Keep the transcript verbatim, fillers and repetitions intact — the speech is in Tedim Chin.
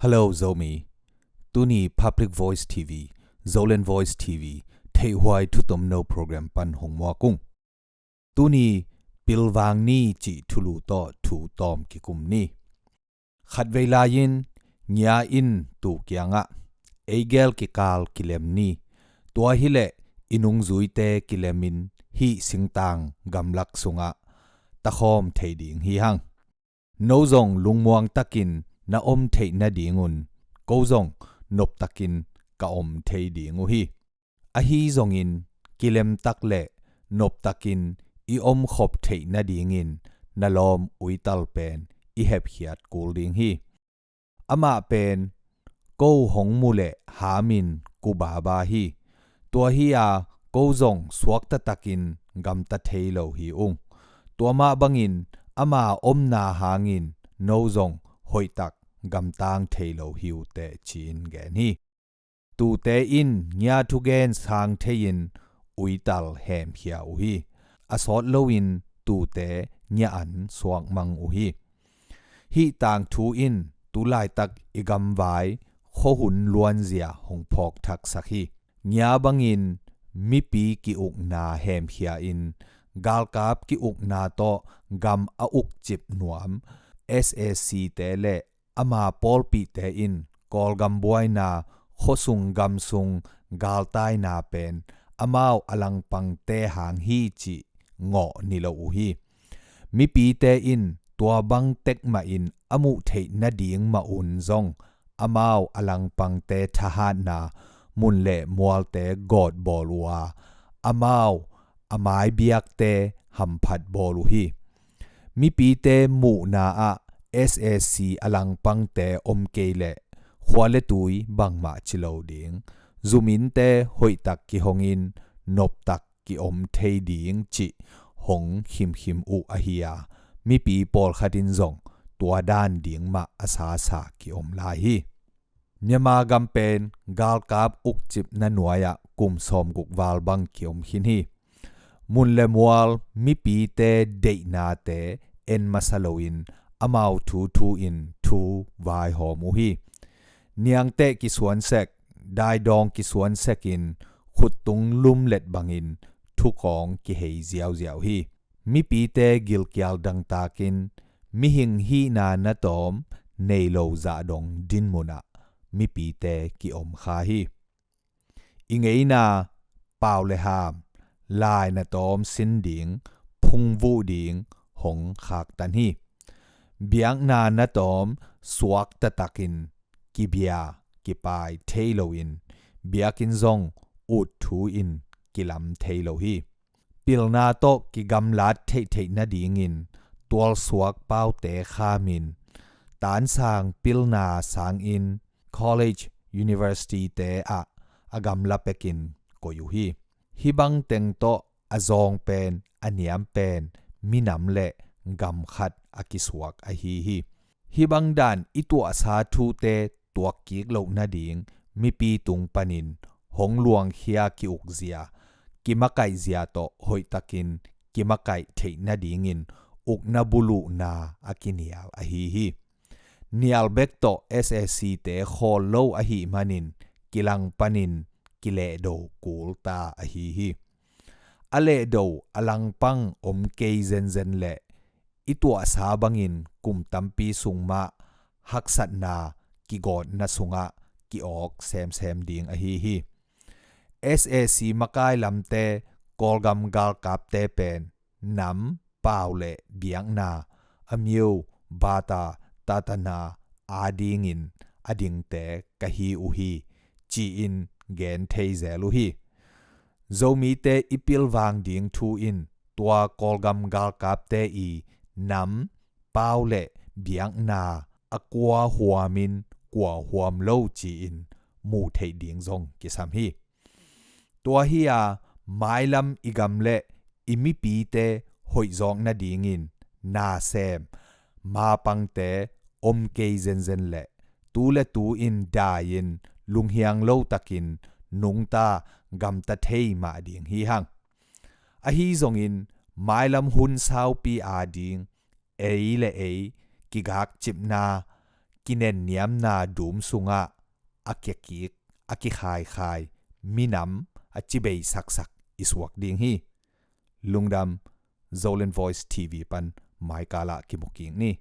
Hello Zomi. Tuni Public Voice T V, Zoland Voice T V theihhuai thutomno program pan hong muak ung. Tuni pilvang ni cih thulu tawh thu tawm kikum ni. Khatvei lai-in Ngia in Tu kiangah, "Ei gel kikal kilem ni. Tua hileh i nungzuite kilemin hih singtang gamlak sungah takhawm thei ding hi hang. No zong lungmuang takin na om theih nadingun ko zong noptakin ka om thei ding uh hi. Ahi zongin kilemtak le noptakin i omkhop theih nadingin na lawm uital pen i hepkhiat kul ding hi. Amah pen ko hong mu leh hamin kubaba hi. Tua hi-a ko zong suakta takin gamta thei lo hi ung. Tua mah bangin ama omna hangin no zong hoihtak gamtang thei lo hi uh teh," ci-in gen hi. Tute in Ngia thugen sang thei-in uital hemkhia uh hi. A sawt loin Tute Ngia an suakmang uh hi. Hih tangthu in tu laitak i gamvai khuahun luanzia hong phawkthaksak hi. Ngia bangin mipi ki-ukna hemkhia-in galkap ki-ukna tawh gam a ukcip nuam S A C te le ama pawlpihte in Kawlgam buaina, khuasung gamsung galtaina pen amau a langpangte hang hi cih ngawh ni lo uh hi. Mipite in tua bang tek mahin a muh theih nading mah un zong amau a langpangte thahatna, mun le mualte gawtbawl uh a, amau a maibiakte hamphat bawl uh hi. Mipite muhna ah S A C a langpangte om kei leh khua le tui bangmah ci lo ding, zuminte hoihtak kihongin noptak ki-om thei ding cih hong khimkhim uh ahi a, mipi pawlkhat in zong tua dan ding mah a sasa ki-om lai hi. Myanmar gam pen galkap ukcipna nuai-ah kum sawmguk val bang ki-om khin hi. Mun le mual mipite deihnate en masa loin amau thuthu in thu vaihawm uh hi. Niangteh kisuan sek, daidawng kisuan sekin khuttung lumlet bangin thukawng kihei ziauziau hi. Mipite gilkial dangtakin mihing hihna na tawm nei lo zah dong dinmun ah mipite ki-om kha hi. I ngeina pau le ham, lai na tawm sin ding, phungvuh ding hong khaktan hi. Biakna na tawm suakta takin kibia kipai thei loin biakinn zong ut thu in kilam thei lo hi. Pilna tawh kigamlat theihtheih nadingin tualsuak paute khamin tansang pilna sangin college, university te ah a gamla pekin koih uh hi. Hih bang teng tawh a zawng pen, a niam pen minam le gam khat a kisuak ahi hi. Hih bang dan i tuahsa thute tuakkik loh nading mipi tung panin hong luangkhia ki-ukzia, kimakaihzia tawh hoihtakin kimakaih theih nadingin ukna buluhna a kinial ahi hi. Nial bek tawh S A C te khawl lo ahih manin kilang panin kilehdo kulta ahi hi. A lehdo a langpang om kei zenzen leh i tuahsa bangin kum tampi sung mah haksatna kigawtna sungah ki-awk semsem ding ahi hi. S A C makai lamte Kawlgam galkapte pen nam, pau le biakna, amyo, bata, tatana adingin a dingte ka hi uh hi, ci-in gen thei zel uh hi. Zomite i pilvang ding thu in tua Kawlgam galkapte i nam, pau le biakna a kua huamin kua huam lo ci-in mu theih ding zong kisam hi. Tua hi-a mailam i gam le i mipite hoihzawk nadingin nasem mapangte om kei zenzen le tu le tu in dai-in lunghiang lotakin nungta gamta thei mah ding hi hang. Ahi zongin mailam hun saupi ading ei le ei kigakcipna, kinenniamna dum sungah a kiakik, a kikhaikhai minam a cibeisaksak i suak ding hi. Lungdam. Zoland Voice T V pan maikalah kimu kik ni.